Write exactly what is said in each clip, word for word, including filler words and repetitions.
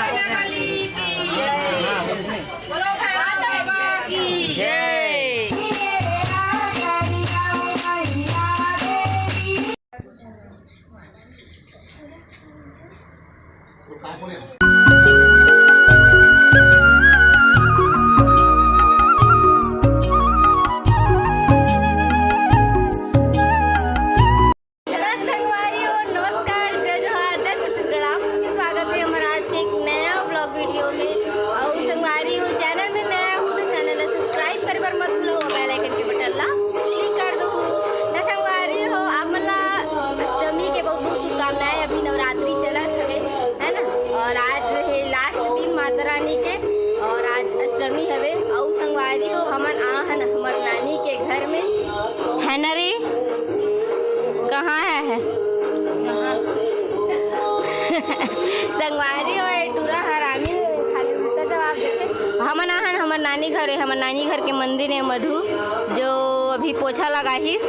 राजा बलि की। बोलो भारत माता की जय। संगवारी हो, नमस्कार, जय जोहार, जय छत्तीसगढ़। आप लोग के स्वागत है हमारा आज के एक नया vlog video में। और संगवारी हो, channel में नया हो तो channel ला subscribe करे बर मत भूलो, bell icon के button ला click कर दो। तो संगवारी हो, आप मन ला अष्टमी के बहुत बहुत शुभकामनाएं। अभी नवरात्रि चलत हवे, है ना, और आज है last दिन माता रानी के, और आज अष्टमी हवे। और संगवारी हो, हमन आ हन हमर नानी के घर में, है ना रे? कहाँ है, है? संगवारी हो, ये टूरा हरामी है, खाली उल्टा जवाब देथे। हमन आ हन हमर नानी घर, हमर नानी घर के मंदिर है मधु, जो अभी पोछा लगाही। तो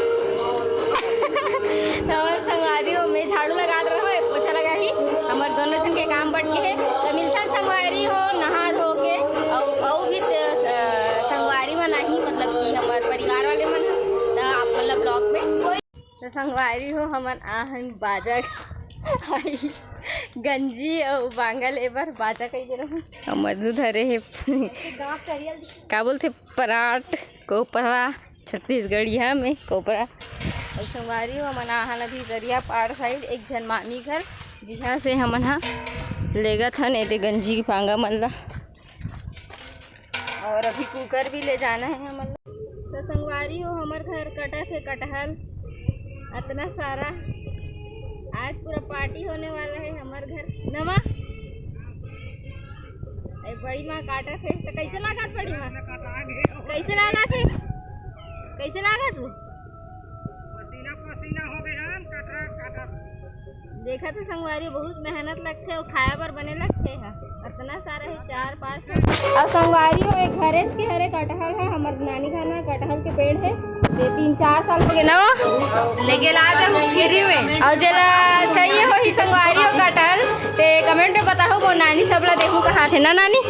हमर संगवारी हो, मैं झाड़ू लगात रहूं, ये पोछा लगाही, हमर दोनों झन के काम बट के है। तो मिलथन संगवारी हो, नहा धो के, अउ, अउ भी त, अ, संगवारी मन आही, मतलब कि हमर परिवार वाले मन ह, त आप मन ला vlog में कोई। तो संगवारी हो, हमन आ हन बाजा, गंजी अउ बांगा ले बर। बाजा कही दे रहूं, अउ मधु धरे हे, का बोलथे, पराट, कोपरा, छत्तीसगढ़िया में कोपरा। अउ संगवारी हो, हमन आ हन अभी दरिया पार side एक झन मामी घर, जिहां से हमन हा लेगत हन एदे गंजी के पांगा मन ला। और अभी cooker भी ले जाना है हमन ला। तो संगवारी हो, हमर घर कटत हे कटहल, अतना सारा। आज पूरा party होने वाला है हमर घर। नवा, ए, बड़ी माँ काटत हे, तो कैसे लागत बड़ी माँ? कैसे लागत हे? कैसे लागत वो? पसीना पसीना हो गए हैं, काटा, काटा। देखा तो संगवारी, बहुत मेहनत लगथे अउ खाए बर बने लगथे ह। अतना सारा है, चार पाँच ठो। अउ संगवारी हो, एक घरेच के हरे कटहल है, हमर नानी घर ना कटहल के पेड़ है, ये तीन चार साल हो गए ना, लेके ला दे free में। अउ जेला चाहिए हो ही संगवारी हो कटहल, ते comment में बताओ, वो नानी सब ला देहूं कहा थे ना नानी।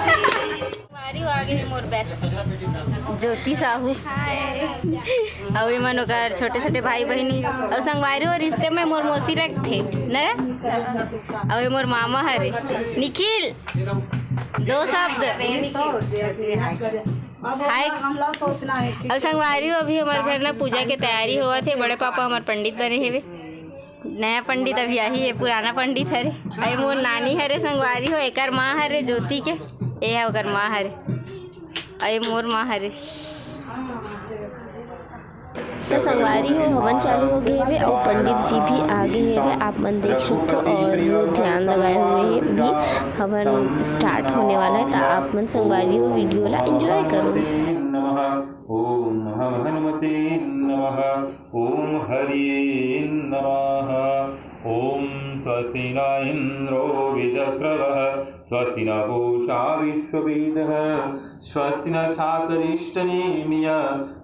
संगवारी हो, आगे है मोर bestie ज्योति साहू। हाय। अउ एमन ओकर छोटे छोटे भाई बहिनी। अउ संगवारी हो, रिश्ते में मोर मौसी लगथे न। अउ ये मोर मामा हरे निखिल। दो शब्द। हाय। अउ संगवारी हो, अभी हमर घर ना पूजा के तैयारी होवत हे। बड़े पापा हमर पंडित बने हेवे। नया पंडित अभी आही, ये पुराना पंडित हरे। अउ ये मोर नानी हरे संगवारी हो, एकर माँ हरे ज्योति के, ये है ओकर माँ हरे, अउ ये मोर माँ हरे। तो संगवारी हो, हवन चालू हो गए हेवे अउ पंडित जी भी आ गए हेवे, आप मन देख सकते हो। और वो ध्यान लगाए हुए हैं भी, हवन start होने वाला है। तो आप मन संगवारी हो, video ला enjoy करो। नमः। ओम हनुमते नमः। ओम हरिये नमः। ओम स्वस्ति न इंद्रो वृद्धश्रवः, स्वस्ति न पूषा विश्ववेदः, स्वस्ति न छातरिष्टनेमिय,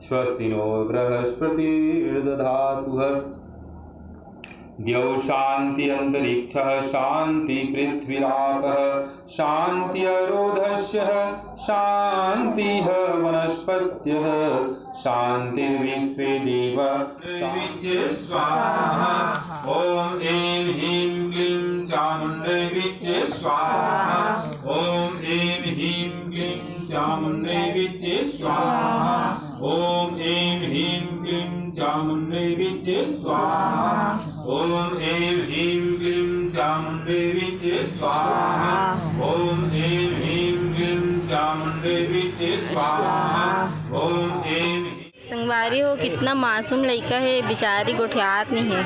स्वस्ति नो बृहस्पतिर्दधातु। द्यौ शांति अंतरिक्षः शांति पृथ्वीरापः शांति अरोधस्य शांति वनस्पत्यः शांति विश्वे देव। स्वाहा। ओम ऐं ह्रीं क्लीं चामुंडै विच्चे स्वाहा। ओम ऐं ह्रीं क्लीं चामुंडै विच्चे स्वाहा। ओम ऐं ह्रीं क्लीं चामुंडै विच्चे स्वाहा। ओम ऐं ह्रीं क्लीं चामुंडै विच्चे स्वाहा। ओम ऐं ह्रीं क्लीं चामुंडै विच्चे स्वाहा। ओम ऐं संगवारी हो, कितना मासूम लइका हे, बिचारी गोठियात नहीं है।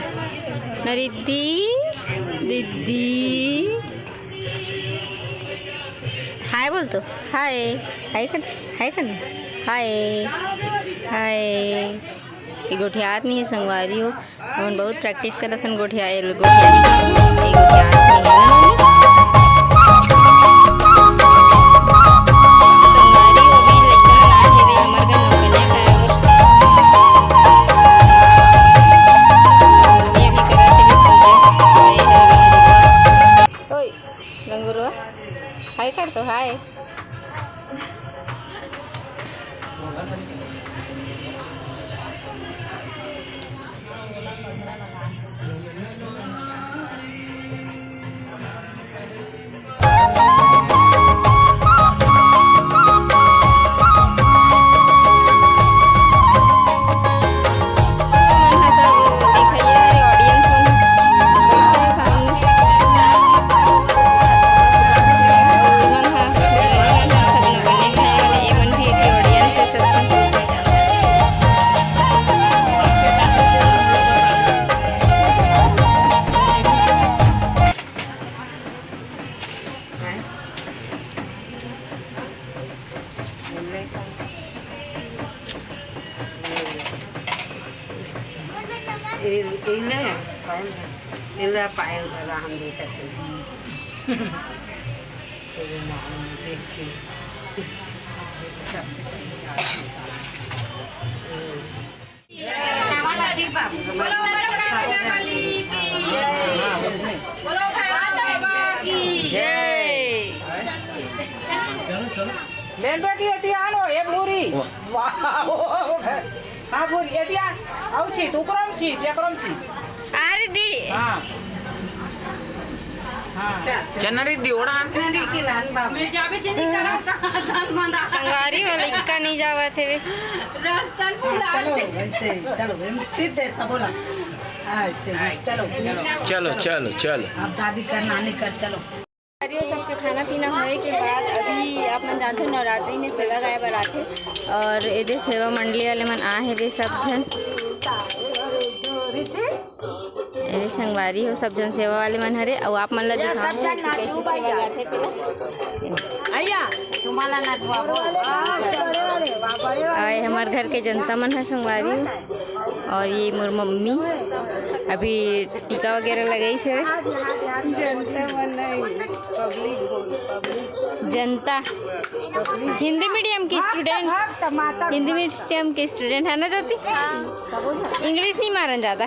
न रिद्धि, दीदी, हाय बोल तो, हाय, हाय कर, हाय कर, हाय, हाय। ये गोठियात नहीं है संगवारी हो, हमन बहुत practice करत हन गोठिया, ये गोठिया नहीं है, ये गोठियात नहीं है ना नानी? संगवारी हो, अभी लइका मन आ हेवे हमर घर नौकन्या खाए बर। ये अभी करत हेवे पूजा, ये है रंग गुब्बारा। एकर तो हाय। इन्हें, इन्हें पायल राम दे सकते हैं। जय। लेन बेटी, एती आनो, एक मुरी। वाह। वाह। हाँ, बोल, ये दिया। आऊ चीज, उकरम चीज, एकरम चीज। अरे दी। हाँ। हाँ। चल। चन्नरी दी, ओड़ा आन। चन्नरी की लान बाबू। मैं जाबे चीनी करा, कहाँ दान मंदा। संगवारी वाला इक्का नहीं जावत है वे। रस चल हाँ, फुला चलो, दे। ऐसे, चलो, हम छीट दे, सब बोला। ऐसे, चलो, चलो। चलो, चलो, चलो। अब दादी कर, नानी कर, चलो। अरे, सबके खाना पीना होए के बाद अभी आप मन जानते हो, नवरात्रि में सेवा गाय बर आथे और एदे सेवा मंडली वाले मन आ हे वे सब झन। एदे संगवारी हो, सब झन सेवा वाले मन हरे। अउ आप मन ला दिखाओ कि कैसे सेवा गाथे तेला। आए हमार घर के जनता मन ह संगवारी हो। और ये मोर मम्मी अभी टीका वगैरह लगाई से। जनता हिंदी मीडियम की स्टूडेंट, हिंदी मीडियम की स्टूडेंट है ना ज्योति? इंग्लिश नहीं मारन जाता।